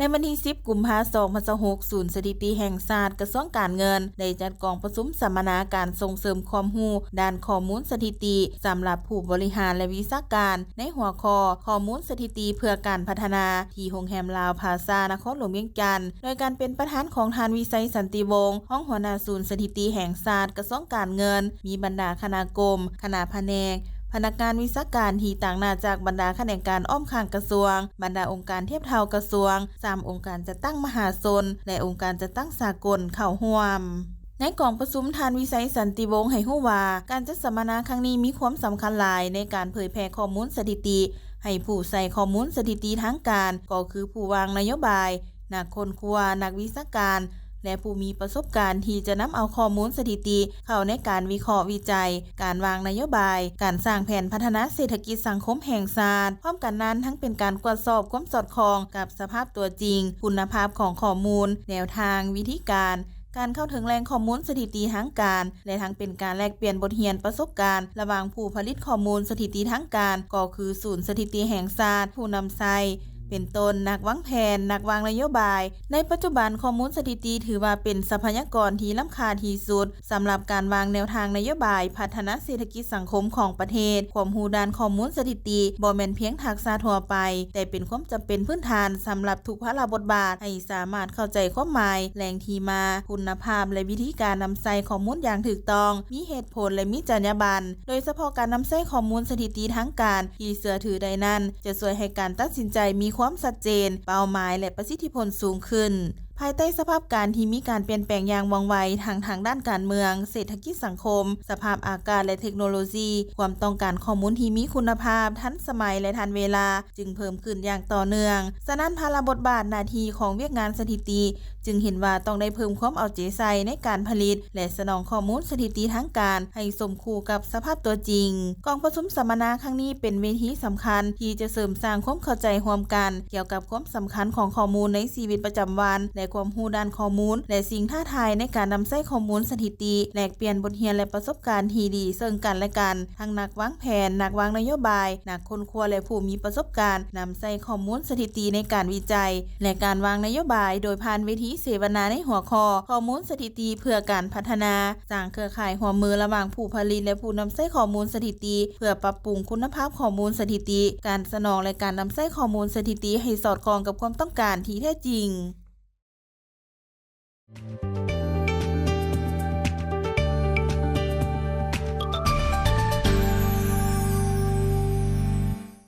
ໃນວັນທີສິບ ກຸມພາ ສອງພັນຊາວຫົກ ສູນສະຖິຕິແຫ່ງຊາດ ກະຊວງການເງິນ ໄດ້ຈັດກອງປະຊຸມສຳມະນາການສົ່ງເສີມຄວາມຮູ້ດ້ານຂໍ້ມູນສະຖິຕິ ສຳລັບຜູ້ບໍລິຫານ ແລະ ວິຊາການ ໃນຫົວຂໍ້ ຂໍ້ມູນສະຖິຕິເພື່ອການພັດທະນາ ທີ່ໂຮງແຮມລາວພາຊາ ນະຄອນຫຼວງວຽງຈັນ ໂດຍການເປັນປະທານຂອງທ່ານ ວິໄຊ ສັນຕິວົງ ຮອງຫົວໜ້າສູນສະຖິຕິແຫ່ງຊາດ ກະຊວງການເງິນ, ມີບັນດາຄະນະກົມ, ຄະນະພະແນກ, ພະນັກງານວິຊາການທີ່ຕາງໜ້າຈາກບັນດາຂະແໜງການອ້ອມຂ້າງກະຊວງ, ບັນດາອົງການທຽບເທົ່າກະຊວງ, ສາມອົງການຈັດຕັ້ງມະຫາຊົນ ແລະ ອົງການຈັດຕັ້ງສາກົນເຂົ້າຮ່ວມ. ໃນກອງປະຊຸມ, ທ່ານ ວິໄຊ ສັນຕິວົງ ໃຫ້ຮູ້ວ່າ ການຈັດສຳມະນາຄັ້ງນີ້ມີຄວາມສຳຄັນຫຼາຍໃນການເຜີຍແຜ່ຂໍ້ມູນສະຖິຕິ ໃຫ້ຜູ້ໃຊ້ຂໍ້ມູນສະຖິຕິທາງການ ກໍຄືຜູ້ວາງນະໂຍບາຍ, ນັກຄົ້ນຄວ້າ, ນັກວິຊາການ ແລະ ຜູ້ມີປະສົບການທີ່ຈະນຳເອົາຂໍ້ມູນສະຖິຕິເຂົ້າໃນການວິເຄາະວິໄຈ, ການວາງນະໂຍບາຍ, ການສ້າງແຜນພັດທະນາເສດຖະກິດສັງຄົມແຫ່ງຊາດ. ພ້ອມກັນນັ້ນ, ທັງເປັນການກວດສອບຄວາມສອດຄ່ອງກັບສະພາບຕົວຈິງ, ຄຸນນະພາບຂອງຂໍ້ມູນ, ແນວທາງ, ວິທີການ, ການເຂົ້າເຖິງແຫຼ່ງຂໍ້ມູນສະຖິຕິທາງການ ແລະ ທັງເປັນການແລກປ່ຽນບົດຮຽນປະສົບການລະຫວ່າງຜູ້ຜະລິດຂໍ້ມູນສະຖິຕິທາງການ ກໍຄືສູນສະຖິຕິແຫ່ງຊາດ, ຜູ້ນຳໃຊ້ ເປັນຕົ້ນ ນັກວາງແຜນ, ນັກວາງນະໂຍບາຍ. ໃນປັດຈຸບັນ, ຂໍ້ມູນສະຖິຕິຖືວ່າເປັນຊັບພະຍາກອນທີ່ລ້ຳຄ່າທີ່ສຸດ ສຳລັບການວາງແນວທາງນະໂຍບາຍພັດທະນາເສດຖະກິດສັງຄົມຂອງປະເທດ. ຄວາມຮູ້ດ້ານຂໍ້ມູນສະຖິຕິບໍ່ແມ່ນພຽງທັກສະທົ່ວໄປ, ແຕ່ເປັນຄວາມຈຳເປັນພື້ນຖານສຳລັບທຸກພາລະບົດບາດ, ໃຫ້ສາມາດເຂົ້າໃຈຄວາມໝາຍ, ແຫຼ່ງທີ່ມາ, ຄຸນນະພາບ ແລະ ວິທີການນຳໃຊ້ຂໍ້ມູນຢ່າງຖືກຕ້ອງ, ມີເຫດຜົນ ແລະ ມີຈັນຍາບັນ, ໂດຍສະເພາະການນຳໃຊ້ຂໍ້ມູນສະຖິຕິທາງການທີ່ເຊື່ອຖືໄດ້ນັ້ນ ຈະຊ່ວຍໃຫ້ການຕັດສິນໃຈມີຄວາມຊັດເຈນ, ເປົ້າໝາຍ ແລະ ປະສິດທິຜົນສູງຂຶ້ນ. ພາຍໃຕ້ສະພາບການທີ່ມີການປ່ຽນແປງຢ່າງວ່ອງໄວ ທັງທາງດ້ານການເມືອງ, ເສດຖະກິດສັງຄົມ, ສະພາບອາກາດ ແລະ ເທັກໂນໂລຊີ, ຄວາມຕ້ອງການຂໍ້ມູນທີ່ມີຄຸນນະພາບ, ທັນສະໄໝ ແລະ ທັນເວລາ ຈຶ່ງເພີ່ມຂຶ້ນຢ່າງຕໍ່ເນື່ອງ. ສະນັ້ນ, ພາລະບົດບາດໜ້າທີ່ຂອງວຽກງານສະຖິຕິ ຈຶ່ງເຫັນວ່າຕ້ອງໄດ້ເພີ່ມຄວາມເອົາໃຈໃສ່ໃນການຜະລິດ ແລະ ສະໜອງຂໍ້ມູນສະຖິຕິທາງການໃຫ້ສົມຄູ່ກັບສະພາບຕົວຈິງ. ກອງປະຊຸມສຳມະນາຄັ້ງນີ້ເປັນເວທີສຳຄັນທີ່ຈະເສີມສ້າງຄວາມເຂົ້າໃຈຮ່ວມກັນກ່ຽວກັບຄວາມສຳຄັນຂອງຂໍ້ມູນໃນຊີວິດປະຈຳວັນ ແລະ ຄວາມຮູ້ດ້ານຂໍ້ມູນ ແລະ ສິ່ງທ້າທາຍໃນການນຳໃຊ້ຂໍ້ມູນສະຖິຕິ, ແລກປ່ຽນບົດຮຽນ ແລະ ປະສົບການທີ່ດີເຊິ່ງກັນ ແລະ ກັນ, ທັງນັກວາງແຜນ, ນັກວາງນະໂຍບາຍ, ນັກຄົ້ນຄວ້າ ແລະ ຜູ້ມີປະສົບການນຳໃຊ້ຂໍ້ມູນສະຖິຕິໃນການວິໄຈ ແລະ ການວາງນະໂຍບາຍ ໂດຍຜ່ານເວທີເສວະນາໃນຫົວຂໍ້ ຂໍ້ມູນສະຖິຕິເພື່ອການພັດທະນາ, ສ້າງເຄືອຂ່າຍຮ່ວມມືລະຫວ່າງຜູ້ຜະລິດ ແລະ ຜູ້ນຳໃຊ້ຂໍ້ມູນສະຖິຕິ ເພື່ອປັບປຸງຄຸນນະພາບຂໍ້ມູນສະຖິຕິ, ການສະໜອງ ແລະ ການນຳໃຊ້ຂໍ້ມູນສະຖິຕິໃຫ້ສອດຄ່ອງກັບຄວາມຕ້ອງການທີ່ແທ້ຈິງ.